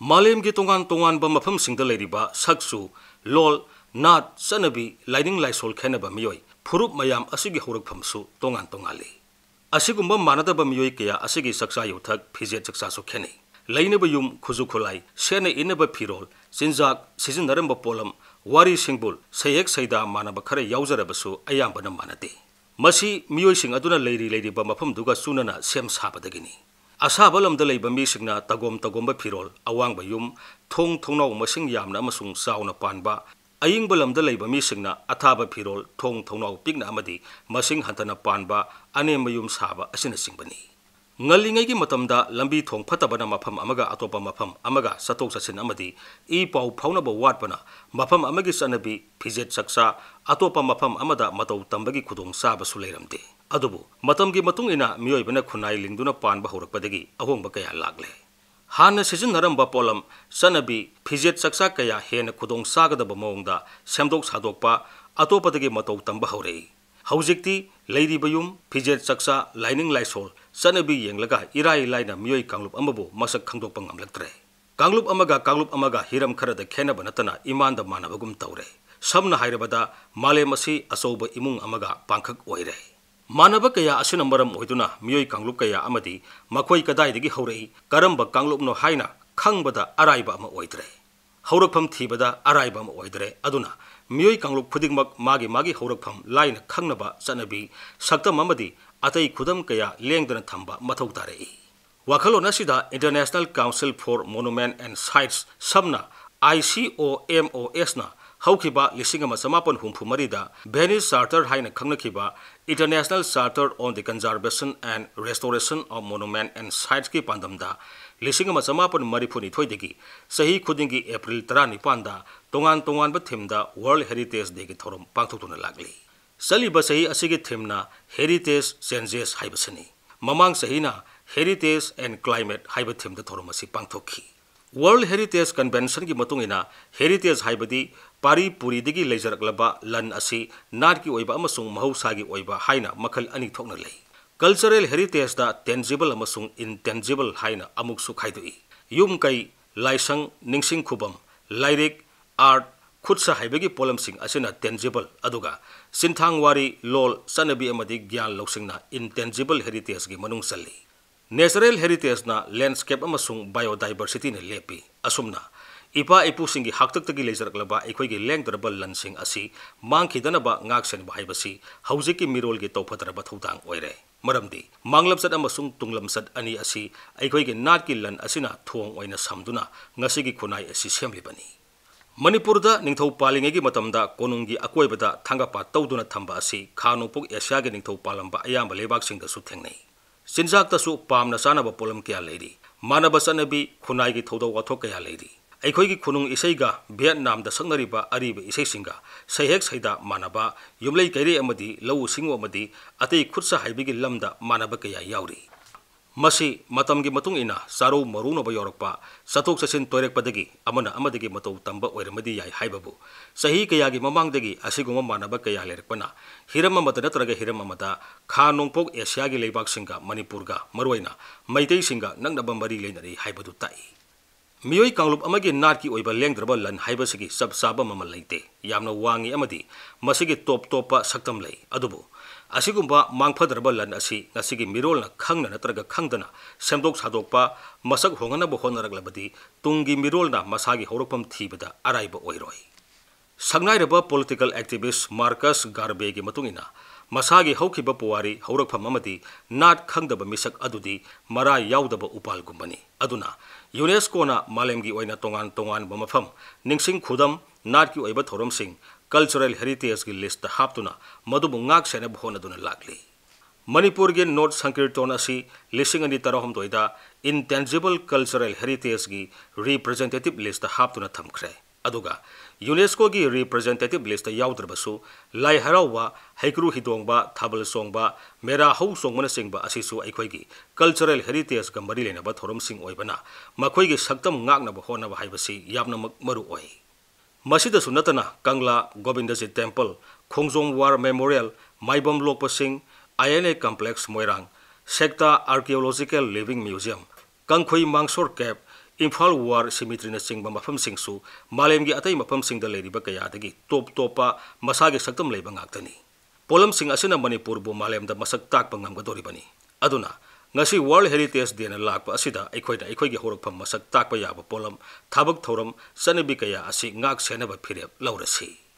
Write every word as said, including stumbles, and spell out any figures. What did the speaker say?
ꯃꯥꯂꯦꯝꯒꯤ ꯇꯣꯉꯥꯟ ꯇꯣꯉꯥꯟꯕ ꯃꯐꯝꯁꯤꯡꯗ ꯂꯩꯔꯤꯕ ꯁꯛꯆꯨ, ꯂꯣꯜ, ꯅꯥꯠ, ꯆꯠꯅꯕꯤ, ꯂꯥꯏꯅꯤꯡ ꯂꯥꯏꯁꯣꯜ ꯈꯦꯠꯅꯕ ꯃꯤꯑꯣꯏ ꯐꯨꯔꯨꯞ ꯃꯌꯥꯝ ꯑꯁꯤꯒꯤ ꯍꯧꯔꯛꯐꯝꯁꯨ ꯇꯣꯉꯥꯟ ꯇꯣꯉꯥꯟꯂꯤ꯫ ꯑꯁꯤꯒꯨꯝꯕ ꯃꯥꯟꯅꯗꯕ ꯃꯤꯑꯣꯏ ꯀꯌꯥ ꯑꯁꯤꯒꯤ ꯆꯥꯛꯆꯥ ꯌꯨꯊꯛ, ꯐꯤꯖꯦꯠ ꯆꯥꯛꯆꯥꯁꯨ ꯈꯦꯠꯅꯩ꯫ ꯂꯩꯅꯕ ꯌꯨꯝ, ꯈꯨꯖꯨ ꯈꯨꯠꯂꯥꯏ, ꯁꯦꯠꯅ ꯏꯅꯕ ꯐꯤꯔꯣꯜ, ꯆꯤꯟꯖꯥꯛ, ꯁꯤꯖꯤꯟꯅꯔꯝꯕ ꯄꯣꯠꯂꯝ, ꯋꯥꯔꯤ ꯁꯤꯡꯕꯨꯜ, ꯁꯩꯍꯦꯛ ꯁꯩꯗꯥ ꯃꯥꯟꯅꯕ ꯈꯔ ꯌꯥꯎꯖꯔꯕꯁꯨ ꯑꯌꯥꯝꯕꯅ ꯃꯥꯟꯅꯗꯦ꯫ ꯃꯁꯤ ꯃꯤꯑꯣꯏꯁꯤꯡ ꯑꯗꯨꯅ ꯂꯩꯔꯤ ꯂꯩꯔꯤꯕ ꯃꯐꯝꯗꯨꯒ ꯆꯨꯅꯅ ꯁꯦꯝ ꯁꯥꯕꯗꯒꯤꯅꯤ꯫ ꯑꯁꯥꯕ ꯂꯝꯗ ꯂꯩꯕ ꯃꯤꯁꯤꯡꯅ ꯇꯒꯣꯝ ꯇꯒꯣꯝꯕ ꯐꯤꯔꯣꯜ, ꯑꯋꯥꯡꯕ ꯌꯨꯝ, ꯊꯣꯡ ꯊꯣꯡꯅꯥꯎ ꯃꯁꯤꯡ ꯌꯥꯝꯅ ꯑꯃꯁꯨꯡ ꯆꯥꯎꯅ ꯄꯥꯟꯕ, ꯑꯏꯪꯕ ꯂꯝꯗ ꯂꯩꯕ ꯃꯤꯁꯤꯡꯅ ꯑꯊꯥꯕ ꯐꯤꯔꯣꯜ, ꯊꯣꯡ ꯊꯣꯡꯅꯥꯎ ꯄꯤꯛꯅ ꯑꯃꯗꯤ ꯃꯁꯤꯡ ꯍꯟꯊꯅ ꯄꯥꯟꯕ ꯑꯅꯦꯝꯕ ꯌꯨꯝ ꯁꯥꯕ ꯑꯁꯤꯅꯆꯤꯡꯕꯅꯤ꯫ ꯉꯜꯂꯤꯉꯩꯒꯤ ꯃꯇꯝꯗ ꯂꯝꯕꯤ ꯊꯣꯡ ꯐꯠꯇꯕꯅ ꯃꯐꯝ ꯑꯃꯒ ꯑꯇꯣꯞꯄ ꯃꯐꯝ ꯑꯃꯒ ꯆꯠꯊꯣꯛ ꯆꯠꯁꯤꯟ ꯑꯃꯗꯤ ꯏ ꯄꯥꯎ ꯐꯥꯎꯅꯕ ꯋꯥꯠꯄꯅ ꯃꯐꯝ ꯑꯃꯒꯤ ꯆꯠꯅꯕꯤ, ꯐꯤꯖꯦꯠ ꯆꯥꯛꯆꯥ ꯑꯇꯣꯞꯄ ꯃꯐꯝ ꯑꯃꯗ ꯃꯇꯧ ꯇꯝꯕꯒꯤ ꯈꯨꯗꯣꯡꯆꯥꯕꯁꯨ ꯂꯩꯔꯝꯗꯦ꯫ ꯑꯗꯨꯕꯨ ꯃꯇꯝꯒꯤ ꯃꯇꯨꯡ ꯏꯟꯅ ꯃꯤꯑꯣꯏꯕꯅ ꯈꯨꯟꯅꯥꯏ ꯂꯤꯡꯗꯨꯅ ꯄꯥꯟꯕ ꯍꯧꯔꯛꯄꯗꯒꯤ ꯑꯍꯣꯡꯕ ꯀꯌꯥ ꯂꯥꯛꯂꯦ꯫ ꯍꯥꯟꯅ ꯁꯤꯖꯤꯟꯅꯔꯝꯕ ꯄꯣꯠꯂꯝ, ꯆꯠꯅꯕꯤ, ꯐꯤꯖꯦꯠ ꯆꯥꯛꯆꯥ ꯀꯌꯥ ꯍꯦꯟꯅ ꯈꯨꯗꯣꯡ ꯆꯥꯒꯗꯕ ꯃꯑꯣꯡꯗ ꯁꯦꯝꯗꯣꯛ ꯁꯥꯗꯣꯛꯄ, ꯑꯇꯣꯞꯄꯗꯒꯤ ꯃꯇꯧ ꯇꯝꯕ ꯍꯧꯔꯛꯏ꯫ ꯍꯧꯖꯤꯛꯇꯤ ꯂꯩꯔꯤꯕ ꯌꯨꯝ, ꯐꯤꯖꯦꯠ ꯆꯥꯛꯆꯥ, ꯂꯥꯏꯅꯤꯡ ꯂꯥꯏꯁꯣꯜ, ꯆꯠꯅꯕꯤ ꯌꯦꯡꯂꯒ ꯏꯔꯥꯏ ꯂꯥꯏꯅ ꯃꯤꯑꯣꯏ ꯀꯥꯡꯂꯨꯞ ꯑꯃꯕꯨ ꯃꯁꯛ ꯈꯪꯗꯣꯛꯄ ꯉꯝꯂꯛꯇ꯭ꯔꯦ꯫ ꯀꯥꯡꯂꯨꯞ ꯑꯃꯒ ꯀꯥꯡꯂꯨꯞ ꯑꯃꯒ ꯍꯤꯔꯝ ꯈꯔꯗ ꯈꯦꯟꯅꯕ ꯅꯠꯇꯅ ꯏꯃꯥꯟꯗ ꯃꯥꯟꯅꯕꯒꯨꯝ ꯇꯧꯔꯦ꯫ ꯁꯝꯅ ꯍꯥꯏꯔꯕꯗ, ꯃꯥꯂꯦꯝ ꯑꯁꯤ ꯑꯆꯧꯕ ꯏꯃꯨꯡ ꯑꯃꯒ ꯄꯥꯡꯈꯛ ꯑꯣꯏꯔꯦ꯫ ꯃꯥꯟꯅꯕ ꯀꯌꯥ ꯑꯁꯤꯅ ꯃꯔꯝ ꯑꯣꯏꯗꯨꯅ ꯃꯤꯑꯣꯏ ꯀꯥꯡꯂꯨꯞ ꯀꯌꯥ ꯑꯃꯗꯤ ꯃꯈꯣꯏ ꯀꯗꯥꯏꯗꯒꯤ ꯍꯧꯔꯛꯏ, ꯀꯔꯝꯕ ꯀꯥꯡꯂꯨꯞꯅꯣ ꯍꯥꯏꯅ ꯈꯪꯕꯗ ꯑꯔꯥꯏꯕ ꯑꯃ ꯑꯣꯏꯗ꯭ꯔꯦ꯫ ꯍꯧꯔꯛꯐꯝ ꯊꯤꯕꯗ ꯑꯔꯥꯏꯕ ꯑꯃ ꯑꯣꯏꯗ꯭ꯔꯦ꯫ ꯑꯗꯨꯅ ꯃꯤꯑꯣꯏ ꯀꯥꯡꯂꯨꯞ ꯈꯨꯗꯤꯡꯃꯛ ꯃꯥꯒꯤ ꯃꯥꯒꯤ ꯍꯧꯔꯛꯐꯝ ꯂꯥꯏꯅ ꯈꯪꯅꯕ ꯆꯠꯅꯕꯤ, ꯁꯛꯇꯝ ꯑꯃꯗꯤ ꯑꯇꯩ ꯈꯨꯗꯝ ꯀꯌꯥ ꯂꯦꯡꯗꯅ ꯊꯝꯕ ꯃꯊꯧ ꯇꯥꯔꯛꯏ꯫ ꯋꯥꯈꯜꯂꯣꯟ ꯑꯁꯤꯗ International Council for Monument and Sites, ꯁꯝꯅ I C O M O S ꯅ ꯍꯧꯈꯤꯕ ꯂꯤꯁꯤꯡ ꯑꯃ ꯆꯃꯥꯄꯟ ꯍꯨꯝꯐꯨ ꯃꯔꯤꯗ Venice Charter ꯍꯥꯏꯅ ꯈꯪꯅꯈꯤꯕ International Charter on the Conservation and Restoration of Monument and Sites ꯀꯤ ꯄꯥꯟꯗꯝꯗ ꯂꯤꯁꯤꯡ ꯑꯃ ꯆꯃꯥꯄꯟ ꯃꯔꯤꯐꯨ ꯅꯤꯊꯣꯏꯗꯒꯤ ꯆꯍꯤ ꯈꯨꯗꯤꯡꯒꯤ April ꯇꯔꯥꯅꯤꯄꯥꯟꯗ ꯇꯣꯉꯥꯟ ꯇꯣꯉꯥꯟꯕ theme ꯗ World Heritage Day ꯒꯤ ꯊꯧꯔꯝ ꯄꯥꯡꯊꯣꯛꯇꯨꯅ ꯂꯥꯛꯂꯤ꯫ ꯆꯠꯂꯤꯕ ꯆꯍꯤ ꯑꯁꯤꯒꯤ theme ꯅ Heritage Changes ꯍꯥꯏꯕꯁꯤꯅꯤ꯫ ꯃꯃꯥꯡ ꯆꯍꯤꯅ Heritage and Climate ꯍꯥꯏꯕ theme ꯗ ꯊꯧꯔꯝ ꯑꯁꯤ ꯄꯥꯡꯊꯣꯛꯈꯤ꯫ World Heritage Convention ꯒꯤ ꯃꯇꯨꯡ ꯏꯟꯅ, heritage ꯍꯥꯏꯕꯗꯤ ꯄꯥꯔꯤ ꯄꯨꯔꯤꯗꯒꯤ ꯂꯩꯖꯔꯛꯂꯕ ꯂꯟ ꯑꯁꯤ ꯅꯥꯠꯀꯤ ꯑꯣꯏꯕ ꯑꯃꯁꯨꯡ ꯃꯍꯧꯁꯥꯒꯤ ꯑꯣꯏꯕ ꯍꯥꯏꯅ ꯃꯈꯜ ꯑꯅꯤ ꯊꯣꯛꯅ ꯂꯩ꯫ Cultural heritage ꯗ tangible ꯑꯃꯁꯨꯡ intangible ꯍꯥꯏꯅ ꯑꯃꯨꯛꯁꯨ ꯈꯥꯏꯗꯣꯛꯏ꯫ ꯌꯨꯝ ꯀꯩ, ꯂꯥꯏꯁꯪ, ꯅꯤꯡꯁꯤꯡ ꯈꯨꯕꯝ, ꯂꯥꯏꯔꯤꯛ, art, ꯈꯨꯠꯁꯥ ꯍꯩꯕꯒꯤ ꯄꯣꯠꯂꯝꯁꯤꯡ ꯑꯁꯤꯅ tangible, ꯑꯗꯨꯒ ꯆꯤꯟꯊꯥꯡ ꯋꯥꯔꯤ, ꯂꯣꯜ, ꯆꯠꯅꯕꯤ ꯑꯃꯗꯤ ꯒ꯭ꯌꯥꯟ ꯂꯧꯁꯤꯡꯅ intangible heritageꯒꯤ ꯃꯅꯨꯡ ꯆꯜꯂꯤ꯫ Natural heritageꯅ landscape ꯑꯃꯁꯨꯡ biodiversityꯅ ꯂꯦꯞꯄꯤ꯫ ꯑꯁꯨꯝꯅ, ꯏꯄꯥ ꯏꯄꯨꯁꯤꯡꯒꯤ ꯍꯥꯛꯇꯛꯇꯒꯤ ꯂꯩꯖꯔꯛꯂꯕ ꯑꯩꯈꯣꯏꯒꯤ ꯂꯦꯡꯗ꯭ꯔꯕ ꯂꯟꯁꯤꯡ ꯑꯁꯤ ꯃꯥꯡꯈꯤꯗꯅꯕ ꯉꯥꯛꯁꯦꯟꯕ ꯍꯥꯏꯕꯁꯤ ꯍꯧꯖꯤꯛꯀꯤ ꯃꯤꯔꯣꯜꯒꯤ ꯇꯧꯐꯗ꯭ꯔꯕ ꯊꯧꯗꯥꯡ ꯑꯣꯏꯔꯦ꯫ ꯃꯔꯝꯗꯤ, ꯃꯥꯡꯂꯝꯆꯠ ꯑꯃꯁꯨꯡ ꯇꯨꯡꯂꯝꯆꯠ ꯑꯅꯤ ꯑꯁꯤ ꯑꯩꯈꯣꯏꯒꯤ ꯅꯥꯠꯀꯤ ꯂꯟ ꯑꯁꯤꯅ ꯊꯣꯡ ꯑꯣꯏꯅ ꯁꯝꯗꯨꯅ ꯉꯁꯤꯒꯤ ꯈꯨꯟꯅꯥꯏ ꯑꯁꯤ ꯁꯦꯝꯂꯤꯕꯅꯤ꯫ ꯃꯅꯤꯄꯨꯔꯗ ꯅꯤꯡꯊꯧ ꯄꯥꯜꯂꯤꯉꯩꯒꯤ ꯃꯇꯝꯗ ꯀꯣꯅꯨꯡꯒꯤ ꯑꯀꯣꯏꯕꯗ ꯊꯥꯡꯒꯄꯥꯠ ꯇꯧꯗꯨꯅ ꯊꯝꯕ ꯑꯁꯤ ꯈꯥ ꯅꯣꯡꯄꯣꯛ ꯑꯦꯁꯤꯌꯥꯒꯤ ꯅꯤꯡꯊꯧ ꯄꯥꯜꯂꯝꯕ ꯑꯌꯥꯝꯕ ꯂꯩꯕꯥꯛꯁꯤꯡꯗꯁꯨ ꯊꯦꯡꯅꯩ꯫ ꯆꯤꯟꯖꯥꯛꯇꯁꯨ ꯄꯥꯝꯅ ꯆꯥꯅꯕ ꯄꯣꯠꯂꯝ ꯀꯌꯥ ꯂꯩꯔꯤ꯫ ꯃꯥꯟꯅꯕ ꯆꯠꯅꯕꯤ, ꯈꯨꯟꯅꯥꯏꯒꯤ ꯊꯧꯗꯣꯛ ꯋꯥꯊꯣꯛ ꯀꯌꯥ ꯂꯩꯔꯤ꯫ ꯑꯩꯈꯣꯏꯒꯤ ꯈꯨꯅꯨꯡ ꯏꯁꯩꯒ ꯚꯤꯌꯦꯠꯅꯥꯝꯗ ꯁꯛꯅꯔꯤꯕ ꯑꯔꯤꯕ ꯏꯁꯩꯁꯤꯡꯒ ꯁꯩꯍꯦꯛ ꯁꯩꯗꯥ ꯃꯥꯟꯅꯕ, ꯌꯨꯝꯂꯩ ꯀꯩꯔꯩ ꯑꯃꯗꯤ ꯂꯧꯎ ꯁꯤꯡꯎ ꯑꯃꯗꯤ ꯑꯇꯩ ꯈꯨꯠꯁꯥ ꯍꯩꯕꯒꯤ ꯂꯝꯗ ꯃꯥꯟꯅꯕ ꯀꯌꯥ ꯌꯥꯎꯔꯤ꯫ ꯃꯁꯤ ꯃꯇꯝꯒꯤ ꯃꯇꯨꯡ ꯏꯟꯅ ꯆꯥꯔꯧ ꯃꯧꯔꯧꯅꯕ ꯌꯥꯎꯔꯛꯄ, ꯆꯠꯊꯣꯛ ꯆꯠꯁꯤꯟ ꯇꯣꯏꯔꯛꯄꯗꯒꯤ ꯑꯃꯅ ꯑꯃꯗꯒꯤ ꯃꯇꯧ ꯇꯝꯕ ꯑꯣꯏꯔꯝꯕꯗꯤ ꯌꯥꯏ ꯍꯥꯏꯕꯕꯨ, ꯆꯍꯤ ꯀꯌꯥꯒꯤ ꯃꯃꯥꯡꯗꯒꯤ ꯑꯁꯤꯒꯨꯝꯕ ꯃꯥꯟꯅꯕ ꯀꯌꯥ ꯂꯩꯔꯛꯄꯅ ꯍꯤꯔꯝ ꯑꯃꯗ ꯅꯠꯇ꯭ꯔꯒ ꯍꯤꯔꯝ ꯑꯃꯗ ꯈꯥ ꯅꯣꯡꯄꯣꯛ ꯑꯦꯁꯤꯌꯥꯒꯤ ꯂꯩꯕꯥꯛꯁꯤꯡꯒ ꯃꯅꯤꯄꯨꯔꯒ, ꯃꯔꯨꯑꯣꯏꯅ ꯃꯩꯇꯩꯁꯤꯡꯒ ꯅꯛꯅꯕ ꯃꯔꯤ ꯂꯩꯅꯔꯤ ꯍꯥꯏꯕꯗꯨ ꯇꯥꯛꯏ꯫ ꯃꯤꯑꯣꯏ ꯀꯥꯡꯂꯨꯞ ꯑꯃꯒꯤ ꯅꯥꯠꯀꯤ ꯑꯣꯏꯕ ꯂꯦꯡꯗ꯭ꯔꯕ ꯂꯟ ꯍꯥꯏꯕꯁꯤꯒꯤ ꯆꯞ ꯆꯥꯕ ꯃꯃꯜ ꯂꯩꯇꯦ꯫ ꯌꯥꯝꯅ ꯋꯥꯡꯉꯤ ꯑꯃꯗꯤ ꯃꯁꯤꯒꯤ ꯇꯣꯞ ꯇꯣꯞꯄ ꯁꯛꯇꯝ ꯂꯩ꯫ ꯑꯗꯨꯕꯨ ꯑꯁꯤꯒꯨꯝꯕ ꯃꯥꯡꯐꯗ꯭ꯔꯕ ꯂꯟ ꯑꯁꯤ ꯉꯁꯤꯒꯤ ꯃꯤꯔꯣꯜꯅ ꯈꯪꯅ ꯅꯠꯇ꯭ꯔꯒ ꯈꯪꯗꯅ ꯁꯦꯝꯗꯣꯛ ꯁꯥꯗꯣꯛꯄ, ꯃꯁꯛ ꯍꯣꯡꯍꯟꯅꯕ ꯍꯣꯠꯅꯔꯛꯂꯕꯗꯤ ꯇꯨꯡꯒꯤ ꯃꯤꯔꯣꯜꯅ ꯃꯁꯥꯒꯤ ꯍꯧꯔꯛꯐꯝ ꯊꯤꯕꯗ ꯑꯔꯥꯏꯕ ꯑꯣꯏꯔꯣꯏ꯫ ꯁꯛꯅꯥꯏꯔꯕ political activist Marcus Garveyꯒꯤ ꯃꯇꯨꯡ ꯏꯟꯅ, ꯃꯁꯥꯒꯤ ꯍꯧꯈꯤꯕ ꯄꯨꯋꯥꯔꯤ, ꯍꯧꯔꯛꯐꯝ ꯑꯃꯗꯤ ꯅꯥꯠ ꯈꯪꯗꯕ ꯃꯤꯁꯛ ꯑꯗꯨꯗꯤ ꯃꯔꯥ ꯌꯥꯎꯗꯕ ꯎꯄꯥꯜꯒꯨꯝꯕꯅꯤ꯫ ꯑꯗꯨꯅ, UNESCOꯅ ꯃꯥꯂꯦꯝꯒꯤ ꯑꯣꯏꯅ ꯇꯣꯉꯥꯟ ꯇꯣꯉꯥꯟꯕ ꯃꯐꯝ, ꯅꯤꯡꯁꯤꯡ ꯈꯨꯗꯝ, ꯅꯥꯠꯀꯤ ꯑꯣꯏꯕ ꯊꯧꯔꯝꯁꯤꯡ, cultural heritageꯀꯤ listꯇ ꯍꯥꯞꯇꯨꯅ ꯃꯗꯨꯕꯨ ꯉꯥꯛ ꯁꯦꯟꯅꯕ ꯍꯣꯠꯅꯗꯨꯅ ꯂꯥꯛꯂꯤ꯫ ꯃꯅꯤꯄꯨꯔꯒꯤ North Sankirtan ꯑꯁꯤ ꯂꯤꯁꯤꯡ ꯑꯅꯤ ꯇꯔꯥꯍꯨꯝꯗꯣꯏꯗ intangible cultural heritageꯀꯤ representative listꯇ ꯍꯥꯞꯇꯨꯅ ꯊꯝꯈ꯭ꯔꯦ꯫ ꯑꯗꯨꯒ UNESCOꯒꯤ representative listꯇ ꯌꯥꯎꯗ꯭ꯔꯕꯁꯨ, ꯂꯥꯏ ꯍꯔꯥꯎꯕ, ꯍꯩꯀ꯭ꯔꯨ ꯍꯤꯗꯣꯡꯕ, ꯊꯥꯕꯜ ꯆꯣꯡꯕ, ꯃꯦꯔꯥ ꯍꯧ ꯆꯣꯡꯕꯅꯆꯤꯡꯕ ꯑꯁꯤꯁꯨ ꯑꯩꯈꯣꯏꯒꯤ cultural heritageꯀ ꯃꯔꯤ ꯂꯩꯅꯕ ꯊꯧꯔꯝꯁꯤꯡ ꯑꯣꯏꯕꯅ, ꯃꯈꯣꯏꯒꯤ ꯁꯛꯇꯝ ꯉꯥꯛꯅꯕ ꯍꯣꯠꯅꯕ ꯍꯥꯏꯕꯁꯤ ꯌꯥꯝꯅꯃꯛ ꯃꯔꯨ ꯑꯣꯏ꯫ ꯃꯁꯤꯗꯁꯨ ꯅꯠꯇꯅ, Kangla, Govindaji temple, Khongjom War Memorial, Maibam ꯂꯣꯛꯄꯁꯤꯡ, INA complex Moirang, Sekta Archaeological Living Museum, ꯀꯪꯈꯨꯏ ꯃꯥꯡꯁꯣꯔ cave, ꯏꯝꯐꯥꯜ ꯋꯥꯔ ꯁꯤꯃꯤꯇ꯭ꯔꯤꯅꯆꯤꯡꯕ ꯃꯐꯝꯁꯤꯡꯁꯨ ꯃꯥꯂꯦꯝꯒꯤ ꯑꯇꯩ ꯃꯐꯝꯁꯤꯡꯗ ꯂꯩꯔꯤꯕ ꯀꯌꯥꯗꯒꯤ ꯇꯣꯞ ꯇꯣꯞꯄ ꯃꯁꯥꯒꯤ ꯁꯛꯇꯝ ꯂꯩꯕ ꯉꯥꯛꯇꯅꯤ꯫ ꯄꯣꯠꯂꯝꯁꯤꯡ ꯑꯁꯤꯅ ꯃꯅꯤꯄꯨꯔꯕꯨ ꯃꯥꯂꯦꯝꯗ ꯃꯁꯛ ꯇꯥꯛꯄ ꯉꯝꯒꯗꯧꯔꯤꯕꯅꯤ꯫ ꯑꯗꯨꯅ ꯉꯁꯤ World Heritage Dayꯅ ꯂꯥꯛꯄ ꯑꯁꯤꯗ ꯑꯩꯈꯣꯏꯅ ꯑꯩꯈꯣꯏꯒꯤ ꯍꯧꯔꯛꯐꯝ ꯃꯁꯛ ꯇꯥꯛꯄ ꯌꯥꯕ ꯄꯣꯠꯂꯝ, ꯊꯕꯛ ꯊꯧꯔꯝ, ꯆꯠꯅꯕꯤ ꯀꯌꯥ ꯑꯁꯤ ꯉꯥꯛ ꯁꯦꯟꯅꯕ ꯐꯤꯔꯦꯞ ꯂꯧꯔꯁꯤ꯫